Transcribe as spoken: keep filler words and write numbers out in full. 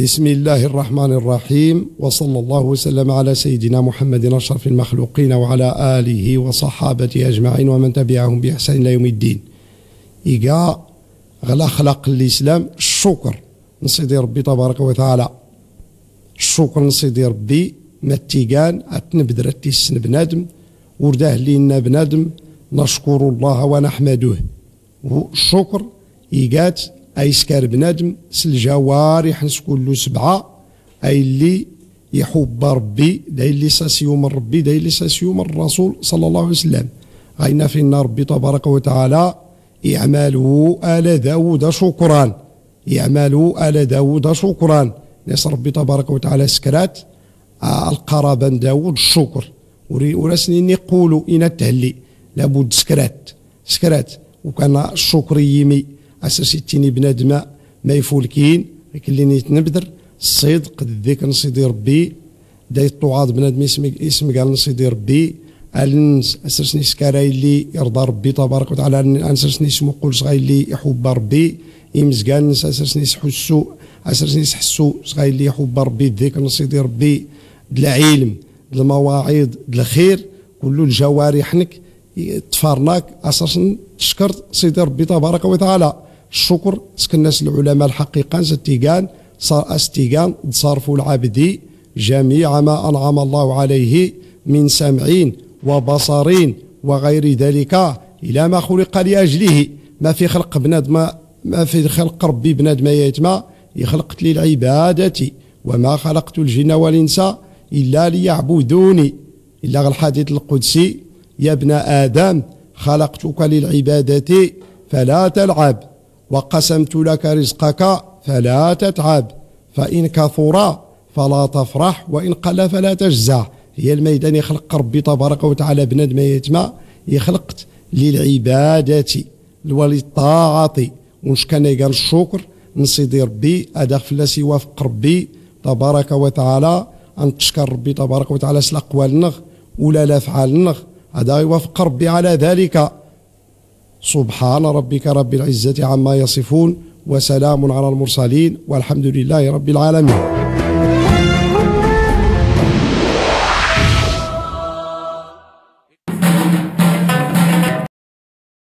بسم الله الرحمن الرحيم، وصلى الله وسلم على سيدنا محمد أشرف المخلوقين وعلى آله وصحابته أجمعين ومن تبعهم بإحسان إلى يوم الدين. Iga ɣ laxlaq n lislam ccukr n sidi rbbi tabaraka wa taɛala. Ccukr n sidi rbbi ma t-igan ad t-nbder ad t-issen bnadm, ur d ahll-inna bnadm, نشكر الله ونحمده. Ccukr iga-t a iskar bnadm s ljawarih-ns kullu sebɛa, a illi iḥubb rbbi, d a illi s as-yumen rbbi, d a illi s as-yumen rrasul صلى الله عليه وسلم. Ɣa inna f-inna rbbi tabaraka wa taɛala, اعملوا آل داود شكرا. اعملوا آل داود شكرا. Nna-s rbbi tabaraka wa taɛala skra-t a lqaraba n dawud ccukr. Ur as-ninni qulu, inna-t thelli. Labudd skra-t. Skra-t. Ukan ccukr i yimi a sers ittini bnadm ma ifulkin, ikllin itnbder ssidq d ddikr n sidi rbbi. Da iṭṭuɛaḍ bnadm ismgal n sidi rbbi, allen-ns a sers-n iskar a illi irḍa rbbi tabaraka wa taɛala, a sers-n ismuqqul s ɣa illi iḥubb rbbi. Imzgan-ns a sers-n isḥussu, a sers-n isḥessu s ɣa illi iḥubb rbbi, d ddikr n sidi rbbi, d lɛilm, d lmawaɛiḍ, d lxir. Kullu ljawarih-nnek ṭṭfarn-ak a sers-n tckrḍ sidi rbbi tabaraka wa taɛala. Ccukr, sknna-s lɛulama lḥaqiqa-ns a t-igan a s-t-igan d صرف العبد جميع ما أنعم الله عليه من سمع وبصر وغير ذلك إلى ما خلق لأجله. Ma f-ixlq bnadm, ma f-ixlq rbbi bnadm a yaytma, ixlq-t للعبادة. وما خلقت الجن والإنس إلا ليعبدون. Illa ɣ lḥadit lqudsi, يا ابن آدم خلقتك للعبادة فلا تلعب، وقسمت لك رزقك فلا تتعب، فإن كثر فلا تفرح وإن قل فلا تجزع. Hi lmayda n ixlq rbbi tabaraka wa taɛala bnadm a yaytma, ixlq-t للعبادة وللطاعة. Unckana igan ccukr n sidi rbbi, ad aɣ flla-s iwafq rbbi tabaraka wa taɛala a ntckar rbbi tabaraka wa taɛala s laqwal-nneɣ ula lafɛal-nneɣ. Ad aɣ iwafq rbbi ɛla ḍalika. سبحان ربك رب العزة عما يصفون، وسلام على المرسلين، والحمد لله رب العالمين.